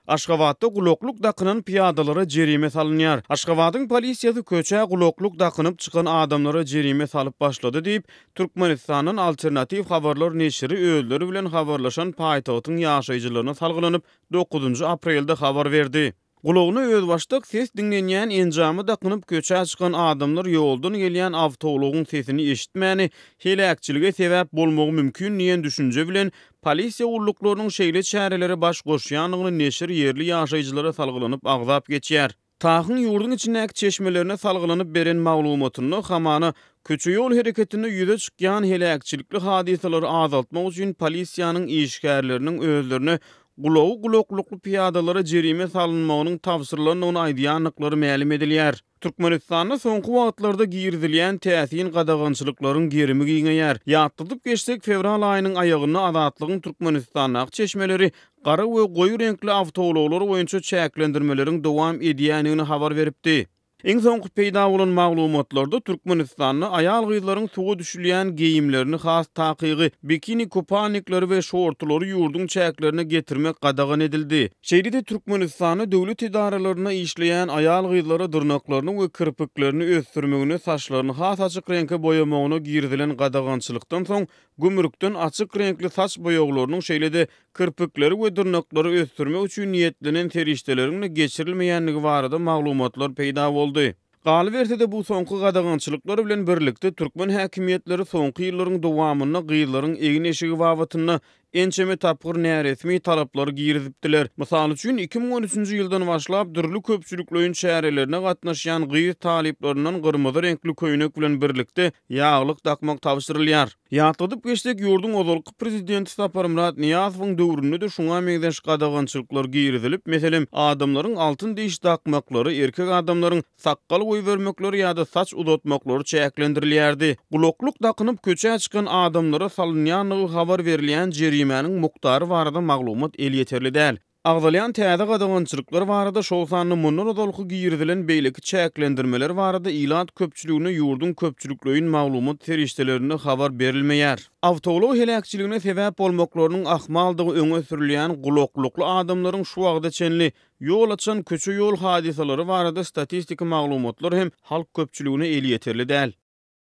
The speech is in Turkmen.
Aşgabatda gulaklyk dakynan pyýadalara jerime salynýar. Aşgabadyň polisiýasy köçä gulaklyk dakynyp çykan adamlara jerime salyp başlady diýip, Türkmenistandan Alternatiw habarlar neşiri özleri bilen habarlaşan paýtagtyň ýaşaýjylaryna salgylanyp, dokuzynjy aprelde habar berdi. Gulagyna özbaşdak ses diňlenýän enjamy dakynyp köçä çykan adamlar ýoldan gelýän awtoulagyň sesini eşitmäni heläkçilige sebäp bolmagy mümkin diýen düşünje bilen Polisiýa gulluklarynyň şeýle çärelere baş goşýandygyny neşir ýerli ýaşaýjylara salgylanyp agzap geçýär. TAHH-yň ýurduň içindäki çeşmelerine salgylanyp beren maglumatynda, hamana, köçe-ýol hereketinde ýüze çykýan heläkçilikli hadysalary azaltmak üçin polisiýanyň işgärleriniň özlerine gulagy gulaklykly pyýadalara jerime salynmagynyň tabşyrylandygyny aýdýandyklary mälim edilýär. Türkmenistanda soňky wagtlarda girizilýän täsin gadagançylyklaryň gerimi giňeýär. Ýatladyp geçsek, fewral aýynyň aýagynda Azatlygyň Türkmenistandaky çeşmeleri gara we goýy reňkli awtoulaglar boýunça çäklendirmeleriň dowam edýändigini habar beripdi. Iň soňky peýda bolan maglumatlarda Türkmenistanda aýal-gyzlaryň suwa düşülýän geýimlerini, has takygy, bikini-kupalnikleri we şortulary ýurduň çäklerine getirmek gadagan edildi. Şeýle-de Türkmenistanda döwlet edaralarynda işleýän aýal-gyzlara dyrnaklaryny we kirpiklerini ösdürmegine, saçlaryny has açyk reňke boýamagyna girizilen gadagançylykdan soň gümrükden açyk reňkli saç boýaglarynyň, şeýle-de kirpikleri we dyrnaklary ösdürmek üçin niýetlenen serişdeleriň-de geçirilmeýändigi barada maglumatlar peýda boldy. Galyberse-de, bu soňky gadagançylyklar bilen birlikde, türkmen häkimiýetleri soňky ýyllaryň dowamynda gyzlaryň egin-eşigi babatynda ençeme tapgyr näresmi talaplary girizipdiler. Mysal üçin, 2013-nji ýyldan başlap, dürli köpçülikleýin çärelerine gatnaşýan gyz talyplaryndan gyrmyzy reňkli köýnek bilen birlikde ýaglyk dakmak tabşyrylýar. Ýatladyp geçsek, ýurduň ozalky prezidenti Saparmyrat Nyýazowyň döwründe-de şuňa meňzeş gadagançylyklar girizilip, meselem, adamlaryň altyn diş dakmaklary, erkek adamlaryň sakgal goýbermekleri ýa-da saç uzatmaklary çäklendirilýärdi. Gulaklyk dakynyp köçä çykan adamlara salynýandygy habar berilýän jerimäniň mukdary barada maglumat elýeterli däl. Agzalýan täze gadagançylyklar barada, şol sanda mundan ozalky girizilen beýleki çäklendirmeler barada ilat köpçüligine ýurduň köpçülikleýin maglumat serişdelerinde habar berilmeýär. Awtoulag heläkçiligine sebäp bolmaklarynyň ahmaldygy öňe sürülýän gulaklykly adamlaryň şu wagta çenli ýol açan köçe-ýol hadysalary barada statistiki maglumatlar hem halk köpçüligine elýeterli däl.